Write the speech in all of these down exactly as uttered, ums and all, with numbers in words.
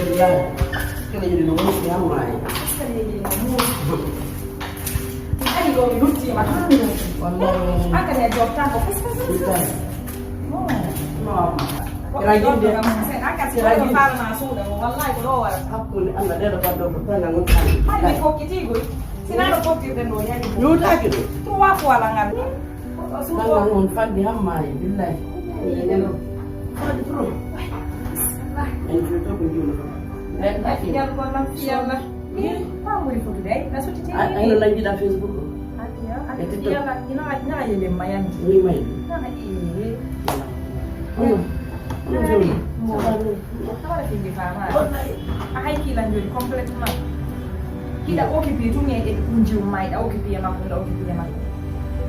Wallahi. Kene yiɗi no muusi haa maayi. Kene yiɗi no muusi. Mi ari ɗo mi luttiima haa muusi. Wallahi. Hankali a jooɗtaako. Billahi. Oh. No. Ira yimɓe. Hankali si ɗo faalma suuɗa mo. Wallahi ko ɗo warata. Hakkunde Allah ɗeɗo ɓanndo ko tanga ngon tan. Hari mi fokkiti goy. Sinaa no fottirde ɗo yari. Yowtaaki ɗo. Trois fois la ngal. Nanga on fadde hamma e billahi. Fadde trop. En fi to ko juulo. Ay, ay, yalla ko lam fi yalla. Ni pa mo foto day na soti ti. Ay, ay, no nangi da Facebook. Ay, ay, fi yalla ina ina yele mayandi. Ni may. Na e. Mo. Mo. Tawata findi fama. A hay kila njori complètement. Kila occupé tun e e kunji umma ida occupé e makko, ida occupé e makko.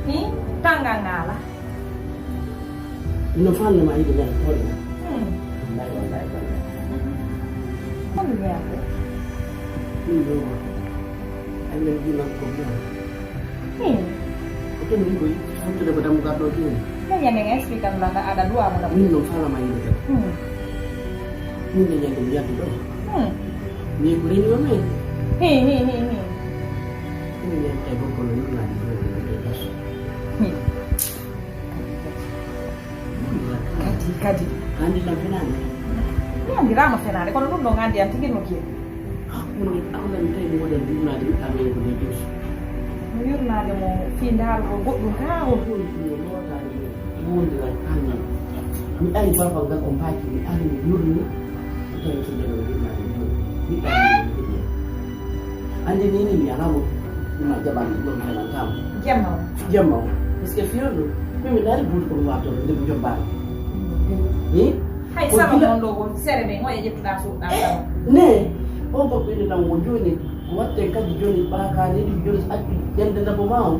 Ni tanga ngala. No fanno ma yiɗi men hoore ma. Hmm. Wallahi, wallahi, wallahi. Kono mi yako. Ɗum ɗo ma. Ay men ɗi man ko mi. Hmm. Ko ɗum ɗi koy fottude ko dammugal ɗo ɗum. Men ñanden explique am langa ada duwa mo. Min non fala ma yiɗi. Hmm. Min ne ñande mi yaddu ɗo. Hmm. Mi ko reni o men. Hi hi hi hi. Min ne tay ko ko no yurna di ko. Hmm. Kadi, kadi. Andi na finande. Mi andirama fenaande, kono ɗum ɗon andi an tigi no kiye. Hakkunde Allah mi tawi mi wodan yurnaade mi amee ko nder Yeesu. Mi yurnaade mo fii ndaarugol goɗɗum kaa on. Ɗum ɗum lootaade mo wondiral amin. Mi ari babal ngal ko mbaaki mi ari mi yurni. Mi tawi tinde ɗo yurnaade mi yurni. Mi ɗaɓɓi mi yurni. Andi ni ni mi alaa mo ɗum a jaɓan ɗum ɗon mi jaɓantaa mo. Jemma o. Jemma o. Parce que fiyo ɗum. Min mi ndaari buuti ko mi wato nde mi jobbaani. Ni? Hay sara mon ɗo won sere men oya ƴettuɗa suuɗa sara. Ne. O ko ɓiɗo ɗam wo jooni. Watte kadi jooni ɓaakaani ɗi jooni accu ƴande ndabo ma o.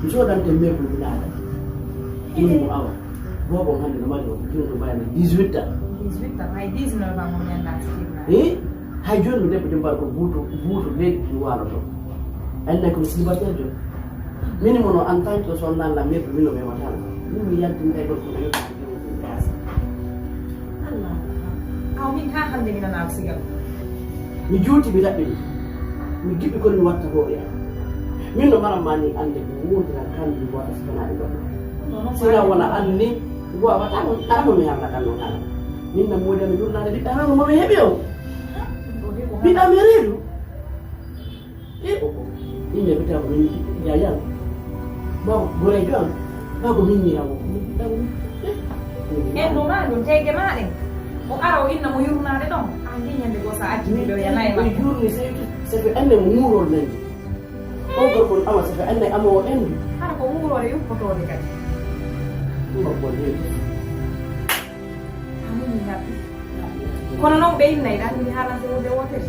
Joɗante mebul mi naada. Min mo awa. Bobo hande no mari o jooni ɗo mbayani dix-huit ans. Dix-huit ans, hay dix-neuf ans mo ñanda sikirna. Eh? Hay jooni mi debbo jom mbaɗa ko buuto buuto leydi ɗi waaloto. Anne ko mi célibataire jooni. Min mo no en tant que son nan la mebul min no mewatana. Min mi yaltinde gorko mi yottu. Allah. Aw min ha hande mi nana sigal. Mi juuti mi laɓɓini. Mi giɗi kon mi watta hoore am. Min no maram ma ni ande ko wondiran kan mi waɗa sikanaade goɗɗo. Sina wona an ni wawataa mo arano mi yalla kan no kala. Min na moodi no yurnaade ɓiɗɗa hano mo mi heɓi o. Ɓiɗɗa mi reedu. E o ko. Inne ɓiɗɗa ko min jajan. Bawo gorejo am. Bawo min ñira mo. En no ma ɗum tege ma ɗen. O ara o inna mo yurnaade ɗon. An ñande go sa acci mi ɗo yanayi ma. Yurni sey sey ɓe anne mo muurol nangi. On gorko on ama saka annay ama o endu. Hara ko wuurore yuppotoode kadi. Ɗum ko ɗum. Amin mi haɓi. Kono noon ɓe innay ɗan mi haalante wonde wootere.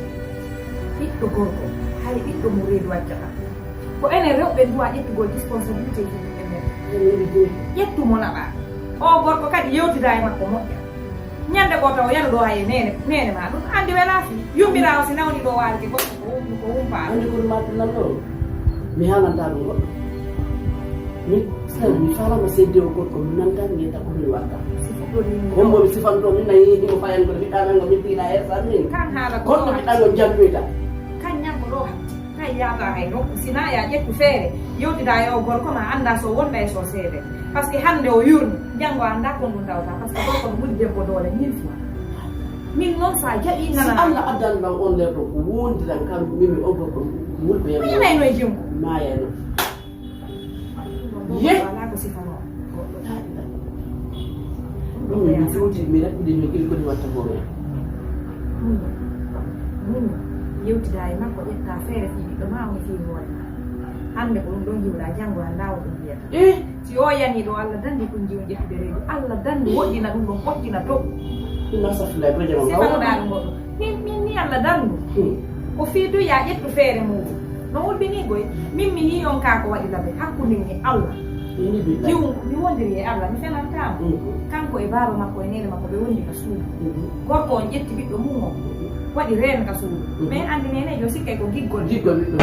Ɓiɗɗo gorko hay ɓiɗɗo mo reedu accata. Ko enen rewɓe nduwa ƴettugol responsabilité ji ɓiɓɓe men. Ƴettu mo naɓa. O gorko kadi yewtida e makko moƴƴa. Ñande gooto o yanu ɗo hay nene nene ma ɗum andi wela fi yumbira o si nawni ɗo waali ke goɗɗo ko wumdu ko wumpa. Andi ko ɗum ma ɗum nan ɗo mi halanta ɗum goɗɗo. Min sa mi falama sedde o gorko mi nanta mi yetta ko mi watta. Si fuɗɗori mi kombo mi sifanto min nayi himo fayan ko mi ɗanan ko min tina e sa min kan haala ko gonno mi ɗanon jamɓeta. Kan ñanko ɗo hatti. Hay yaata hay nokku sina ya ƴettu feere yewtida e o gorko ma annda so wonda e so seede. Parce que hannde o yurni janngo annda kon ɗum tawta parce que gorko no ɓuri debbo doole mille fois. Min noon sa jaɓi nana allah addan ɗon on nder ɗo ko wondiran kam mimi on gorko wulko yamma yanayno e jimko mayayno. Ye. Wala ko sifano. Ɗum mi juuti mi raɓɓude mi gil koni watta goome. Muño. Muño. Yewtida e makko ƴetta feere fii ɓiɗɗo ma on fii hoore ma. Hannde ko ɗum ɗon hiwɗa janngo a ndawa ɗum mbiyata. Eh. Si o yani ɗo Allah dandi ɗum jiwon ƴettude reedu Allah dandi woɗɗina ɗum ɗon ɓoɗɗina to. Ɗum asafulay ko jama sifanoɗa ɗum goɗɗo. Min min ni Allah dandu. Ko fii duya ƴettu feere muɗum. No wulbini goy min mi yii on kaa ko waɗi labe hakkunde mi e Allah. Jiwu mi wondiri e Allah mi fenantaama. Kanko e baaba makko e neene makko ɓe wondi ka suudu. Gorko on ƴetti ɓiɗɗo mum o waɗi reena ka suudu. Mais anndi neeneejo sikkay ko giggol. Giggol ɓiɗɗo.